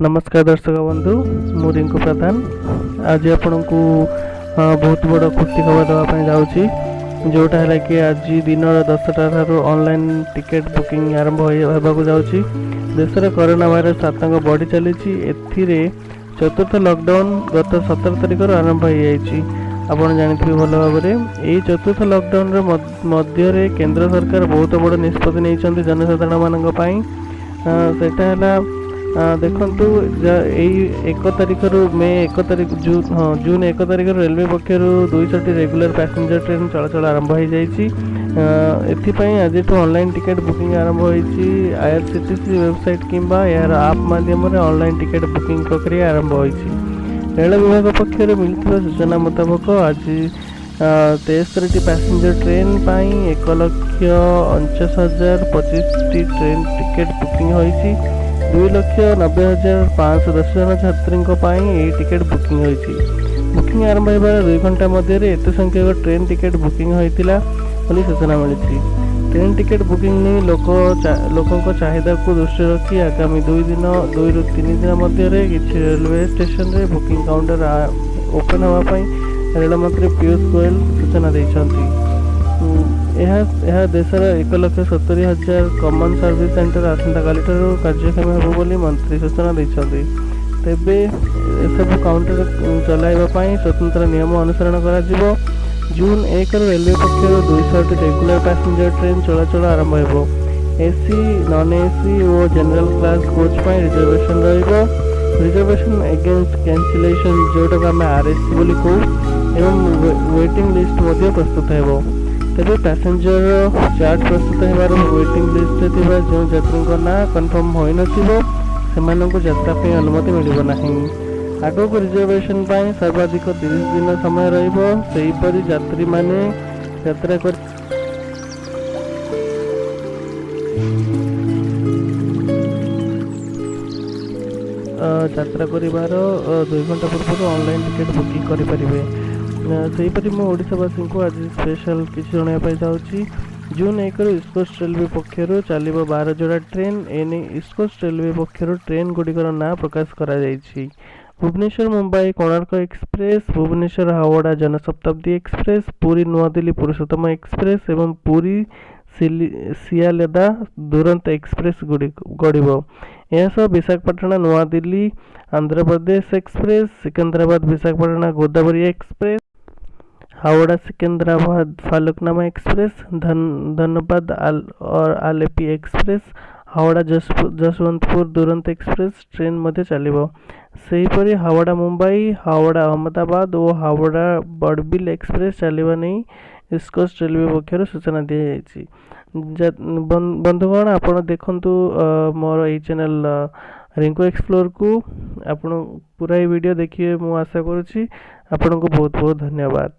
ନମସ୍କାର ଦର୍ଶକ ବନ୍ଧୁ, ମୁଁ ରିଙ୍କୁ ପ୍ରଧାନ। ଆଜି ଆପଣଙ୍କୁ ବହୁତ ବଡ଼ ଖୁସି ଖବର ଦେବା ପାଇଁ ଯାଉଛି, ଯେଉଁଟା ହେଲା କି ଆଜି ଦିନର 10ଟା ଠାରୁ ଅନଲାଇନ୍ ଟିକେଟ୍ ବୁକିଂ ଆରମ୍ଭ ହେବାକୁ ଯାଉଛି। ଦେଶରେ କରୋନା ଭାଇରସ୍ ଆତଙ୍କ ବଢ଼ି ଚାଲିଛି। ଏଥିରେ ଚତୁର୍ଥ ଲକଡାଉନ୍ ଗତ 17 ତାରିଖରୁ ଆରମ୍ଭ ହୋଇଯାଇଛି, ଆପଣ ଜାଣିଥିବେ ଭଲ ଭାବରେ। ଏହି ଚତୁର୍ଥ ଲକଡାଉନ୍ର ମଧ୍ୟରେ କେନ୍ଦ୍ର ସରକାର ବହୁତ ବଡ଼ ନିଷ୍ପତ୍ତି ନେଇଛନ୍ତି ଜନସାଧାରଣମାନଙ୍କ ପାଇଁ। ସେଇଟା ହେଲା, ଦେଖନ୍ତୁ, ଏଇ 1 ତାରିଖରୁ, ମେ 1 ତାରିଖ, ଜୁନ୍, ହଁ, ଜୁନ୍ 1 ତାରିଖରୁ ରେଲୱେ ପକ୍ଷରୁ 200ଟି ରେଗୁଲାର ପ୍ୟାସେଞ୍ଜର ଟ୍ରେନ୍ ଚଳାଚଳ ଆରମ୍ଭ ହୋଇଯାଇଛି। ଏଥିପାଇଁ ଆଜିଠୁ ଅନଲାଇନ୍ ଟିକେଟ୍ ବୁକିଂ ଆରମ୍ଭ ହୋଇଛି। ଆଇଆର୍ସିଟିସି ୱେବସାଇଟ୍ କିମ୍ବା ଏହାର ଆପ୍ ମାଧ୍ୟମରେ ଅନଲାଇନ୍ ଟିକେଟ୍ ବୁକିଂ ପ୍ରକ୍ରିୟା ଆରମ୍ଭ ହୋଇଛି। ରେଳ ବିଭାଗ ପକ୍ଷରୁ ମିଳିଥିବା ସୂଚନା ମୁତାବକ ଆଜି 73ଟି ପ୍ୟାସେଞ୍ଜର ଟ୍ରେନ୍ ପାଇଁ 1,49,025ଟି ଟ୍ରେନ୍ ଟିକେଟ୍ ବୁକିଂ ହୋଇଛି। 2,90,510 ଜଣ ଯାତ୍ରୀଙ୍କ ପାଇଁ ଏହି ଟିକେଟ୍ ବୁକିଂ ହୋଇଛି। ବୁକିଂ ଆରମ୍ଭ ହେବାର 2 ଘଣ୍ଟା ମଧ୍ୟରେ ଏତେ ସଂଖ୍ୟକ ଟ୍ରେନ୍ ଟିକେଟ୍ ବୁକିଂ ହୋଇଥିଲା ବୋଲି ସୂଚନା ମିଳିଛି। ଟ୍ରେନ୍ ଟିକେଟ୍ ବୁକିଂ ନେଇ ଲୋକଙ୍କ ଚାହିଦାକୁ ଦୃଷ୍ଟିରେ ରଖି ଆଗାମୀ 2 ଦିନ, 2ରୁ 3 ଦିନ ମଧ୍ୟରେ କିଛି ରେଲୱେ ଷ୍ଟେସନରେ ବୁକିଂ କାଉଣ୍ଟର ଓପନ୍ ହେବା ପାଇଁ ରେଳମନ୍ତ୍ରୀ ପୀୟୁଷ ଗୋଏଲ ସୂଚନା ଦେଇଛନ୍ତି। ଏହା ଦେଶର 1,70,000 କମନ୍ ସର୍ଭିସ୍ ସେଣ୍ଟର ଆସନ୍ତାକାଲିଠାରୁ କାର୍ଯ୍ୟକ୍ଷମ ହେବ ବୋଲି ମନ୍ତ୍ରୀ ସୂଚନା ଦେଇଛନ୍ତି। ତେବେ ଏସବୁ କାଉଣ୍ଟର ଚଲାଇବା ପାଇଁ ସ୍ୱତନ୍ତ୍ର ନିୟମ ଅନୁସରଣ କରାଯିବ। ଜୁନ୍ 1ରୁ ରେଲୱେ ପକ୍ଷରୁ 200ଟି ରେଗୁଲାର ପ୍ୟାସେଞ୍ଜର ଟ୍ରେନ୍ ଚଳାଚଳ ଆରମ୍ଭ ହେବ। ଏସି, ନନ୍ ଏସି ଓ ଜେନେରାଲ କ୍ଲାସ୍ କୋଚ୍ ପାଇଁ ରିଜର୍ଭେସନ୍ ରହିବ। ରିଜର୍ଭେସନ୍ ଏଗେନଷ୍ଟ କ୍ୟାନସେଲେସନ୍, ଯେଉଁଟାକୁ ଆମେ ଆର୍ଏସି ବୋଲି କହୁ, ଏବଂ ୱେଟିଂ ଲିଷ୍ଟ ମଧ୍ୟ ପ୍ରସ୍ତୁତ ହେବ। ତେବେ ପ୍ୟାସେଞ୍ଜର ଚାର୍ଟ ପ୍ରସ୍ତୁତ ହେବାର ୱେଟିଂ ଲିଷ୍ଟରେ ଥିବା ଯେଉଁ ଯାତ୍ରୀଙ୍କ ନାଁ କନଫର୍ମ ହୋଇନଥିବ, ସେମାନଙ୍କୁ ଯାତ୍ରା ପାଇଁ ଅନୁମତି ମିଳିବ ନାହିଁ। ଆଗକୁ ରିଜର୍ଭେସନ୍ ପାଇଁ ସର୍ବାଧିକ 30 ଦିନ ସମୟ ରହିବ। ସେହିପରି ଯାତ୍ରୀମାନେ ଯାତ୍ରା କରିବାର 2 ଘଣ୍ଟା ପୂର୍ବରୁ ଅନଲାଇନ୍ ଟିକେଟ୍ ବୁକିଂ କରିପାରିବେ। ସେହିପରି ମୁଁ ଓଡ଼ିଶାବାସୀଙ୍କୁ ଆଜି ସ୍ପେଶାଲ କିଛି ଜଣାଇବା ପାଇଁ ଯାଉଛି। ଜୁନ୍ 1ରୁ ଇଷ୍ଟକୋଷ୍ଟ ରେଲୱେ ପକ୍ଷରୁ ଚାଲିବ 12 ଯୋଡ଼ା ଟ୍ରେନ୍। ଏନେଇ ଇଷ୍ଟକୋଷ୍ଟ ରେଲୱେ ପକ୍ଷରୁ ଟ୍ରେନ୍ ଗୁଡ଼ିକର ନାଁ ପ୍ରକାଶ କରାଯାଇଛି। ଭୁବନେଶ୍ୱର ମୁମ୍ବାଇ କୋଣାର୍କ ଏକ୍ସପ୍ରେସ୍, ଭୁବନେଶ୍ୱର ହାୱଡ଼ା ଜନଶତାବ୍ଦୀ ଏକ୍ସପ୍ରେସ୍, ପୁରୀ ନୂଆଦିଲ୍ଲୀ ପୁରୁଷୋତ୍ତମ ଏକ୍ସପ୍ରେସ୍ ଏବଂ ପୁରୀ ସିଆଲଦା ଦୁରନ୍ତ ଏକ୍ସପ୍ରେସ୍ ଗୁଡ଼ିକ ଗଡ଼ିବ। ଏହା ସହ ବିଶାଖାପାଟଣା ନୂଆଦିଲ୍ଲୀ Andhra Pradesh express, Secunderabad Visakhapatnam Godavari express, Howrah Secunderabad Falaknuma express, Dhanbad Alleppey express, Howrah Yesvantpur Duronto express train ମଧ୍ୟ ଚାଲିବ। ସେହିପରି ହାୱଡ଼ା ମୁମ୍ବାଇ, ହାୱଡ଼ା ଅହମ୍ମଦାବାଦ ଓ ହାୱଡ଼ା ବଡ଼ବିଲ ଏକ୍ସପ୍ରେସ୍ ଚାଲିବା ନେଇ ଇଷ୍ଟକୋଷ୍ଟ ରେଲୱେ ପକ୍ଷରୁ ସୂଚନା ଦିଆଯାଇଛି। ବନ୍ଧୁଗଣ, ଆପଣ ଦେଖନ୍ତୁ ମୋର ଏଇ ଚ୍ୟାନେଲ୍ ରିଙ୍କୁ ଏକ୍ସପ୍ଲୋରକୁ। ଆପଣ ପୁରା ଏଇ ଭିଡ଼ିଓ ଦେଖିବେ ମୁଁ ଆଶା କରୁଛି। ଆପଣଙ୍କୁ ବହୁତ ବହୁତ ଧନ୍ୟବାଦ।